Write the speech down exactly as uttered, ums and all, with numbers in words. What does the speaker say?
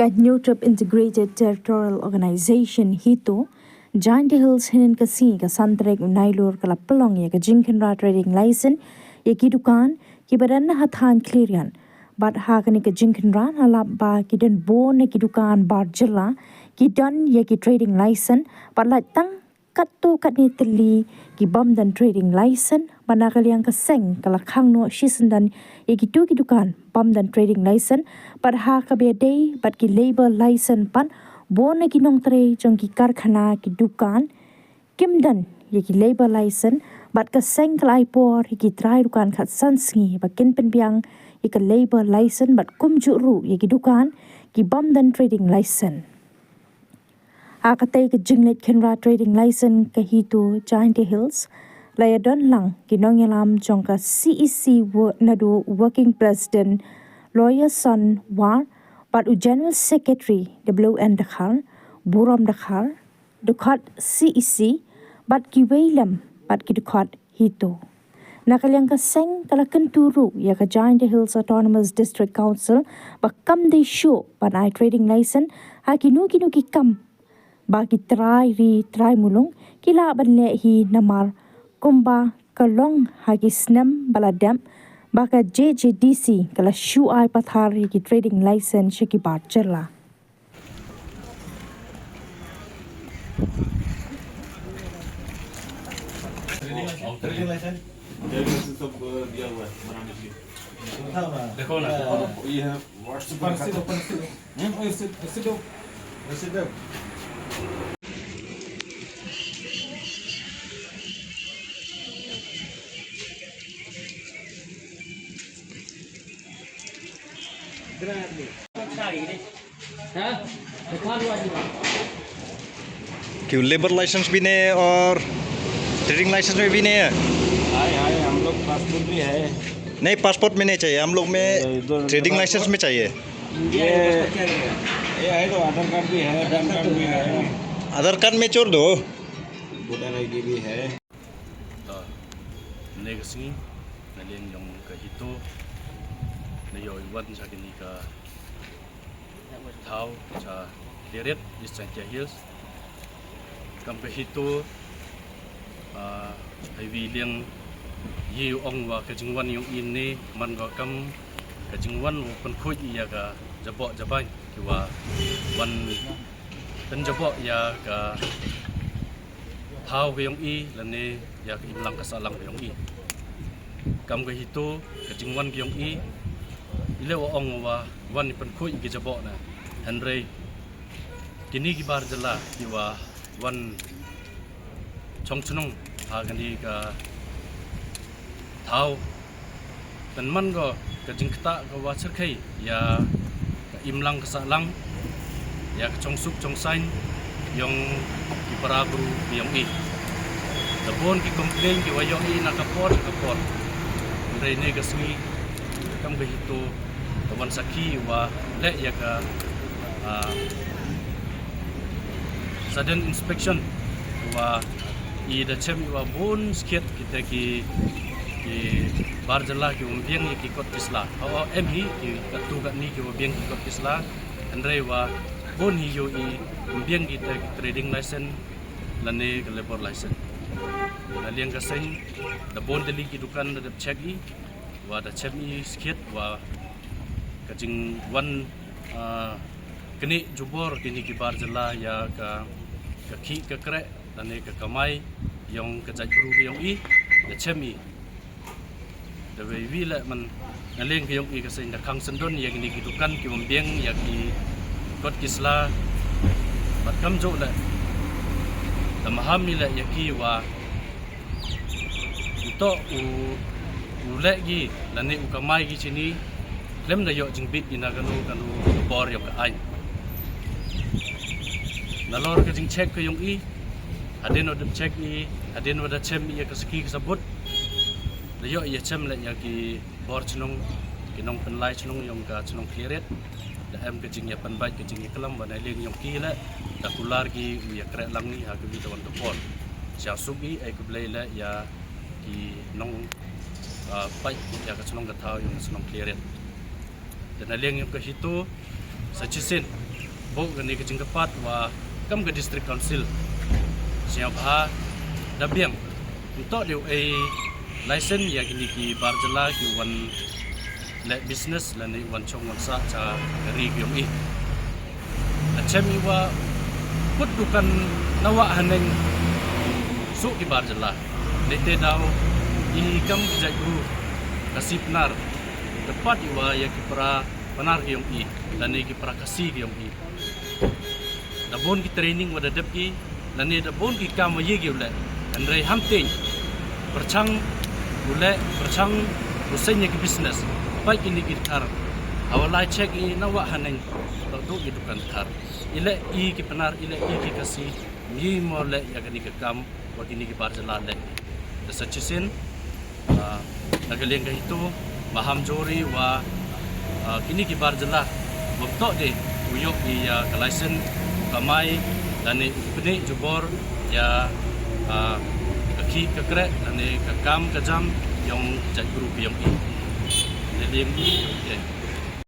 Ka Hynñiewtrep Integrated Territorial Organization, HITO, Jaintia Hills hynnin ka sngi ka san tarik u Nailur ka la pynlong ïa ka jingkhynra trading license ïa ki dukan kiba don ha thaiñ Khliehriat. Bad ha kane ka jingkhynra la lap ba ki don bun na ki dukan bar jylla ki don ïa ki trading license bad lait tang katto katne tylli ki bym don trading license, bad na ka liang ka seng ka la khang noh shisyndon ïa kito ki dukan bym don trading license, bad ha kaba ïadei bad ki labour license pat, bun na ki nongtrei jong ki karkhana, ki dukan kim don ïa ki labour license, bad ka seng ka la ai por ïa ki trai dukan khatsan sngi ba kin pynbiang ïa ka labour license bad kumjuh ruh ïa ki dukan ki bym don trading license. Ha katei ka jingleit khynra trading license ka HITO Jaintia Hills, la ïadon lang ki nongïalam jong ka CEC wo-, naduh u Working President Lawyer Son War, bad u General Secretary W N Dkhar, Burom Dkhar, dkhot CEC, bad kiwei lem bad ki dkhot HITO. Na ka liang ka seng ka la kyntu ruh ïa ka Jaintia Hills Autonomous District Council ba kam dei shuh ban ai trading license ha kino kino ki kam ba ki trai ri trai mulung ki lah ban leh hi, namar kumba ka long ha ki snem ba la dep ba ka JJDC ka la shu ai pathar ïa ki trading license sha ki bar jylla. Trading licence? Trading licence सब, अ, दिया हुआ है बनाने के लिए। देखो ना। ये है WhatsApp पर। रसीद दो, पर रसीद दो। हम्म? रसीद, रसीद दो। रसीद दो। क्यों, लेबर लाइसेंस भी नहीं है और ट्रेडिंग लाइसेंस में भी नहीं है? हाय, हाय, हम लोग पासपोर्ट भी है। नहीं, पासपोर्ट में नहीं चाहिए, हम लोग में ये इधर ट्रेडिंग लाइसेंस में चाहिए। ये, ये है तो आधार कार्ड भी है, पैन कार्ड भी है। आधार कार्ड में छोड़ दो। वोटर आईडी भी है। Ta, ne ka sngi, na liang jong ka HITO, na ïoh i wan sha kini ka thaw, sha Khliehriat, East Jaintia Hills. Kam ka HITO, ah, ai wi liang ïa u ong wa ka jingwan ïa u ine, man ko kam ka jingwan u pynkhuid ïa ka jaboh jabain, ki wa wan pynjaboh ïa ka thaw ka ïong i, lane ïa ka imlang ka sahlang ka ïong i. Kam ka HITO, ka jingwan ka ïong i, i leh wa ong wa wan i pynkhuid ki jaboh na. Hynrei kini ki bar jylla ki wa wan chong chnong ha kani ka thaw. Tang man ko ka jingktah ka wa syrkhei ïa ka imlang ka sahlang, ïa ka chongsuk chongsaiñ ïong ki para bru ki ïong i. Da bun ki complain ki wa ïong i na ka por ka por. Hynrei ne ka sngi kam ka HITO ka wan sakhi wa leh ïa ka, ah, sudden inspection wa i da chem i wa bun skhiat kita ki, ki bar jylla ki wa ym biang ïa ki kot ki sla. Hawa em hi ki katto katne ki wa biang ki kot ki sla. Hynrei wa bun hi ïoh i ym biang kita ki trading license lane ka labour license. Na liang ka seng da bun tylli ki dukan da dep check i, wa da chem i skhiat wa ka jingwan, ah, knieh jubor kini ki bar jylla ïa ka, ka khih ka kreh lane ka kamai ïong ka jaitbru ka ïong i, da chem i. Da wei wi leh man na liang ka ïong i ka seng da khang syndon ïa kini ki dukan ki wa ym biang ïa ki kot ki sla. Bad kamjuh leh da maham i leh ïa ki wa nto u, u leh ki lane u kamai ki chini, khlem da ïoh jingbit i na kano kano ka bor ïong ka aiñ. Nalor ka jingcheck ka ïong i, hadien wa da check i, hadien wa da chem i ïa ka sakhi ka sabut, da ïoh ïa chem leh ïa ki bor chnong, ki nongpynlai chnong ïong ka chnong Khliehriat. Da em ka jingïapynbeit ka jingïaklam wa na liang ïong ki leh da kular ki u ïakreh lang i ha ka wi tawan ka por. Sha suk i ai ka Blei leh ïa ki nong, ah, peit ïa ka chnong ka thaw ïong ka chnong Khliehriat. Da na liang ïong ka HITO sa chisien Bok kane ka jingkyrpad wa kam ka District Council sngewbha da biang, ym toh dei u ei license ïa kine ki bar jylla ki wan leh business lane wan shong wan sah sha ka ri ka yong i. Ka chem i wa kut dukan na wah haneng suk ki bar jylla. Lehse daw i kam ka jaitbru Khasi Pnar, kyrpad i wa ïa ki para Pnar ka yong i lane ki para Khasi ka yong i. Da bun ki training wa da dep ki, lane da bun ki kam wa ïa ki u leh. Hynrei ham teng pyrshang u leh, pyrshang u seng ïa ki business. Peit kine ki dkhar, hawa lai check i na wah haneng, toh duh ki dukan dkhar. I leh i ki Pnar, i leh i ki Khasi, ngi mo leh ïa kane ka kam wa kine ki bar jylla leh. Da sa shisien, ah, na ka liang ka HITO, maham jori wa, ah, kine ki bar jylla, bym toh dei u ïoh i ïa ka license, u kamai lane u pyni jubor ïa, ah, ka khih ka kreh lane ka kam ka jam yong jaitbru ka yong i. Na liang i, okay.